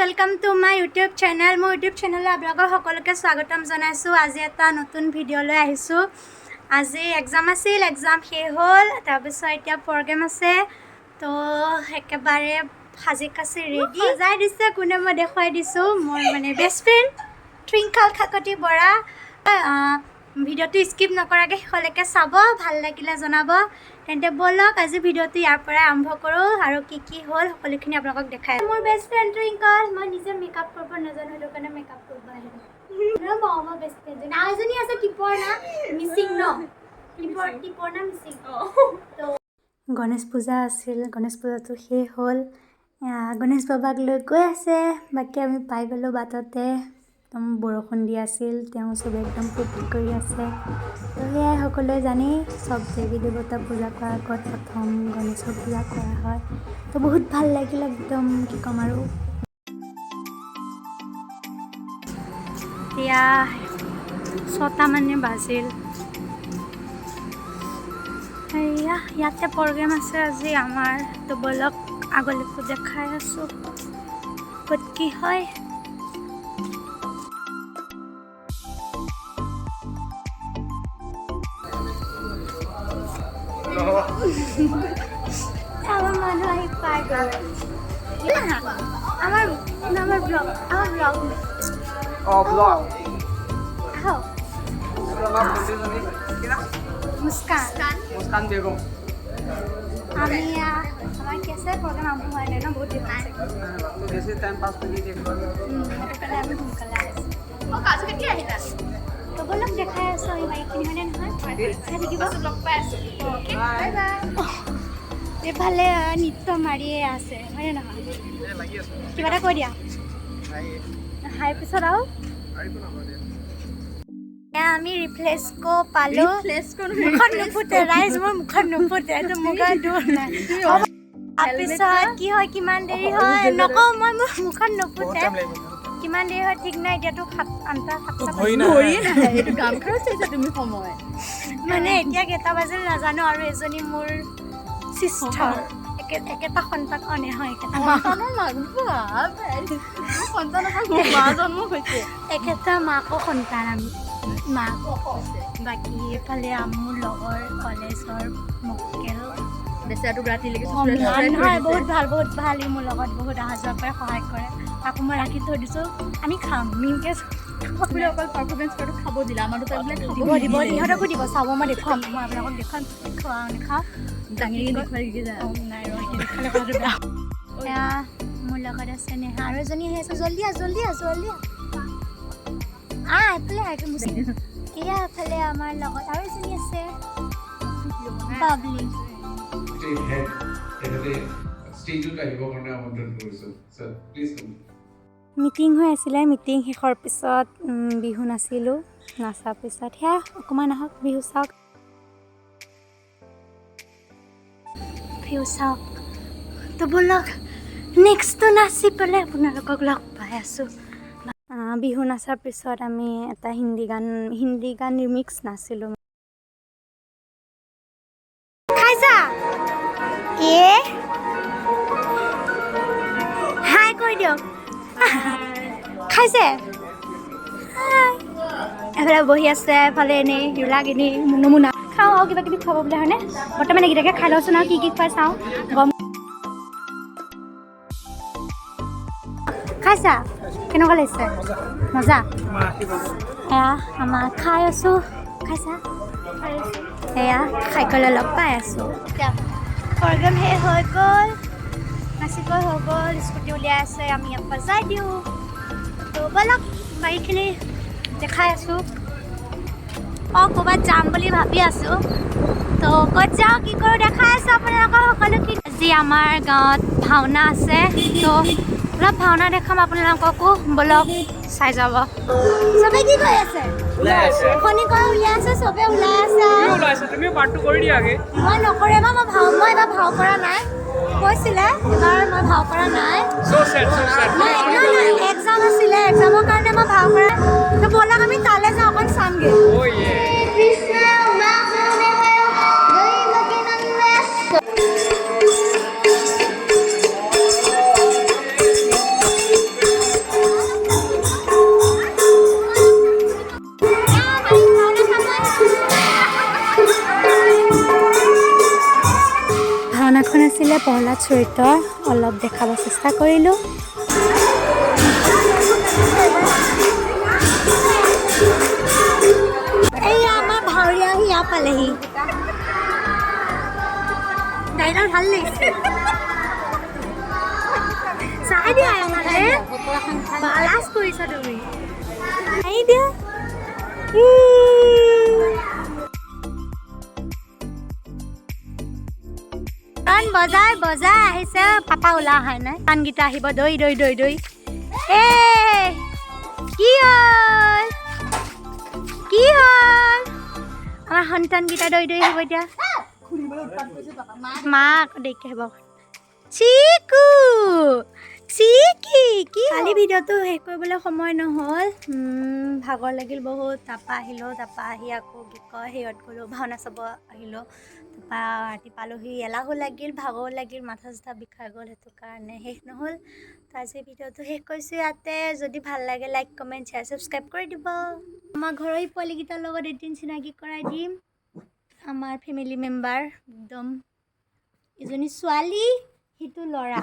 Welcome to my YouTube channel. মোৰ YouTube চেনেললৈ আপোনালোকক সকলোকে স্বাগতম জনাইছোঁ। আজি এটা নতুন ভিডিঅ' লৈ আহিছোঁ। আজি এক্সাম আছিল, এক্সাম শেষ হ'ল। তাৰপিছত এতিয়া প্ৰগ্ৰেম আছে। তো একেবাৰে সাজি কাচি ৰেডি। সজাই দিছে কোনে, মই দেখুৱাই দিছোঁ। মোৰ মানে best friend Twinkle Kakati Bora. ভিডিঅ'টো স্কিপ নকৰাকৈ শেষলৈকে চাব, ভাল লাগিলে জনাব। তেন্তে ব'লক, আজি ভিডিঅ'টো ইয়াৰ পৰাই আৰম্ভ কৰোঁ আৰু কি কি হ'ল সকলোখিনি আপোনালোকক দেখাই। মোৰ বেষ্ট ফ্ৰেণ্ড টুইংকল। মই নিজে মেকআপ কৰিব নাজানো, সেইটো কাৰণে মেকআপ কৰিব আহিলোঁ। মোৰ বেষ্ট ফ্ৰেণ্ডজনী আৰু এজনী আছে, টিপৰ্ণা মিচিং ন, টিপৰ্ণা মিচিং। তো গণেশ পূজা আছিল, গণেশ পূজাটো শেষ হ'ল। গণেশ বাবাক লৈ গৈ আছে। বাকী আমি পাই গ'লোঁ বাটতে। একদম বৰষুণ দি আছিল, তেওঁ চবে একদম ফূৰ্তি কৰি আছে। তো সেয়াই, সকলোৱে জানেই, চব দেৱী দেৱতা পূজা কৰাৰ আগত প্ৰথম গণেশৰ পূজা কৰা হয়। তো বহুত ভাল লাগিল একদম, কি ক'ম আৰু। এতিয়া 6টা মানে বাজিল। এয়া ইয়াতে প্ৰগ্ৰেম আছে আজি আমাৰ। তো ব'লক, আগলৈকো দেখাই আছোঁ ক'ত কি হয়। আমাৰ মানুহ আহি পাই গ'ল। আমাৰ আমাৰ ব্লগ, আমাৰ ব্লগ। অঁ, ব্লগ। আহক। আমাৰ ভণ্টিজনী কি নাম? মুস্কান। মুস্কান বেগম। আমি আমাৰ কি আছে, প্ৰগ্ৰেম আৰম্ভ হোৱা নাই ন, বহুত দেৰি হৈছে। বেছি টাইম 5 মিনিট। সেইটো কাৰণে আমি সোনকালে আহিছোঁ। অঁ, কাজু কেতিয়া আহিলা? তো ব'লক, দেখাই আছোঁ আমি বাকীখিনি, হয়নে নহয়? চাই থাকিব। লগ পাই আছোঁ। বাই। বাই। এইফালে নৃত্য মাৰিয়ে আছে, হয়নে নহয়? লাগি আছোঁ। কিবা এটা কৈ দিয়া। হাই, পিছত আৰু এয়া আমি ৰিফ্ৰেছকো পালোঁ। মুখত নুফুটে ৰাইজ, মোৰ মুখত নুফুটে, এইটো মোৰ কাৰণে দূৰ নাই। তাৰপিছত কি হয়, কিমান দেৰি হয় নকওঁ মই, মোৰ মুখত নুফুটে। কিমান দেৰি হয় ঠিক নাই। এতিয়াতো 7, 8টা, 7টা। এইটো গামখাৰু চাইছা তুমি সময়? মানে এতিয়া কেইটা বাজিল নাজানো। আৰু এজনী মোৰ চিষ্টাৰ, একেটা সন্তান, অ নহয়, একেটা মাক। সন্তানৰ মাক, সন্তানৰ পৰা মোৰ মা জন্ম হৈছে। একেটা মাকৰ সন্তান আমি, মাক। বাকী এইফালে মোৰ লগৰ কলেজৰ মক্কেল। বেচেৰাটোক ৰাতিলৈকে নহয়, বহুত ভাল, বহুত ভাল। ই মোৰ লগত বহুত অহা যোৱা কৰে, সহায় কৰে। তাকো মই ৰাখি থৈ দিছোঁ, আমি খাম মিনকে। বোলে অকল পাৰফৰ্মেঞ্চ কৰাটো খাব দিলা, আমাৰতো তাক বোলে খাব দিব, দিব, ইহঁতকো দিব। চাব, মই দেখুৱাম, মই আপোনালোকক দেখুৱাম, খোৱাওঁ নেখাওঁ। দাঙি দেখুৱাই দিগে যা। অ, নাই ৰ, এতিয়া দেখালে কথাটো বেয়া। এয়া মোৰ লগত আছে নেহা আৰু এজনী আহি আছে। জল্দি আহ, জল্দি আহ, জল্দি আহ, আহ এফালে আহ। মুচি এয়া এফালে আমাৰ লগত আৰু এজনী আছে, বাবলি। ষ্টেট হেড, তেখেতে ষ্টেজত আহিবৰ কাৰণে আমন্ত্ৰণ কৰিছোঁ। Sir, please come. মিটিং হৈ আছিলে। মিটিং শেষৰ পিছত বিহু নাচিলোঁ। নাচাৰ পিছত সেয়া অকণমান, আহক, বিহু চাওক, বিহু চাওক। তো ব'লক, নেক্সটটো নাচি পেলাই আপোনালোকক লগ পাই আছোঁ। বিহু নাচাৰ পিছত আমি এটা হিন্দী গান ৰিমিক্স নাচিলোঁ। খাইছা? এ হাই কৈ দিয়ক। খাইছে? হাই। এফালে বহি আছে, এফালে এনেই এইবিলাক এনেই নমুনা খাওঁ আৰু কিবা কিবি খুৱাব বোলে, হয়নে? বৰ্তমান এইকেইটাকে খাই লওঁচোন আৰু কি কি খুৱাই চাওঁ। গম খাইছা? কেনেকুৱা লাগিছে? মজা। এয়া আমাৰ খাই আছোঁ। খাইছা? এয়া খাই পেলাই লগ পাই আছোঁ। প্ৰগ্ৰেম শেষ হৈ গ'ল, নাচিব হৈ গ'ল, স্কুটি উলিয়াই আছে। আমি ইয়াৰ পৰা যাই দিওঁ। তো ব'লক, বাকীখিনি দেখাই আছোঁ। অঁ, ক'ৰবাত যাম বুলি ভাবি আছোঁ। তো ক'ত যাওঁ, কি কৰোঁ দেখাই আছোঁ আপোনালোকৰ সকলোখিনি। আজি আমাৰ গাঁৱত ভাওনা আছে, তো অলপ ভাওনা দেখাম আপোনালোককো। ব'লক, চাই যাব। চবে কি কৰি আছে? শনি কৰা উলিয়াই আছে, চবে ওলাই আছে। ওলাইছে, তুমিও পাৰ্টটো কৰি দিয়া আগে। মই নকৰে এবাৰ, মই এবাৰ ভাও কৰা নাই। কৈছিলে, এবাৰ মই ভাও কৰা নাই। So sad, so sad. নাই নাই, এক্সাম আছিলে, এক্সামৰ কাৰণে মই ভাও কৰা। তো ব'লক, আমি তালৈ যাওঁ, অকণ চামগৈ। Oh yeah. Krishna. চৰিত্ৰ অলপ দেখাব চেষ্টা কৰিলোঁ। এইয়া আমাৰ ভাৱৰীয়া হিয়া পালেহি। দাইলৰ ভাল লাগিছে, চাই দিয়া। আমাৰে বালাজ কৰিছা তুমি, আহি দিয়া। গান বজাই বজাই আহিছে। পাপা ওলা অহাই নাই। গানগীতা আহিব দৈ দৈ দৈ দৈ। এ কি হ'ল, কি হ'ল? আমাৰ সন্তানকেইটা দৈ দৈ আহিব এতিয়া। মা আকৌ দেৰিকৈ আহিব। চিকু, চিকি, কি? কালি ভিডিঅ'টো শেষ কৰিবলৈ সময় নহ'ল। ভাগৰ লাগিল বহুত। তাৰপৰা আহিলোঁ, তাৰপৰা আহি আকৌ কি কয়, হেৰিয়ত গ'লোঁ, ভাওনা চাব আহিলোঁ। তাৰপৰা ৰাতি পালোহি, এলাহো লাগিল, ভাগৰো লাগিল, মাথা চাথা বিষাই গ'ল, সেইটো কাৰণে শেষ নহ'ল। তো আজি ভিডিঅ'টো শেষ কৰিছোঁ ইয়াতে। যদি ভাল লাগে, লাইক, কমেণ্ট, শ্বেয়াৰ, ছাবস্ক্ৰাইব কৰি দিব। আমাৰ ঘৰৰ এই পোৱালিকেইটাৰ লগত এদিন চিনাকি কৰাই দিম। আমাৰ ফেমিলি মেম্বাৰ একদম। এজনী ছোৱালী, সিটো ল'ৰা।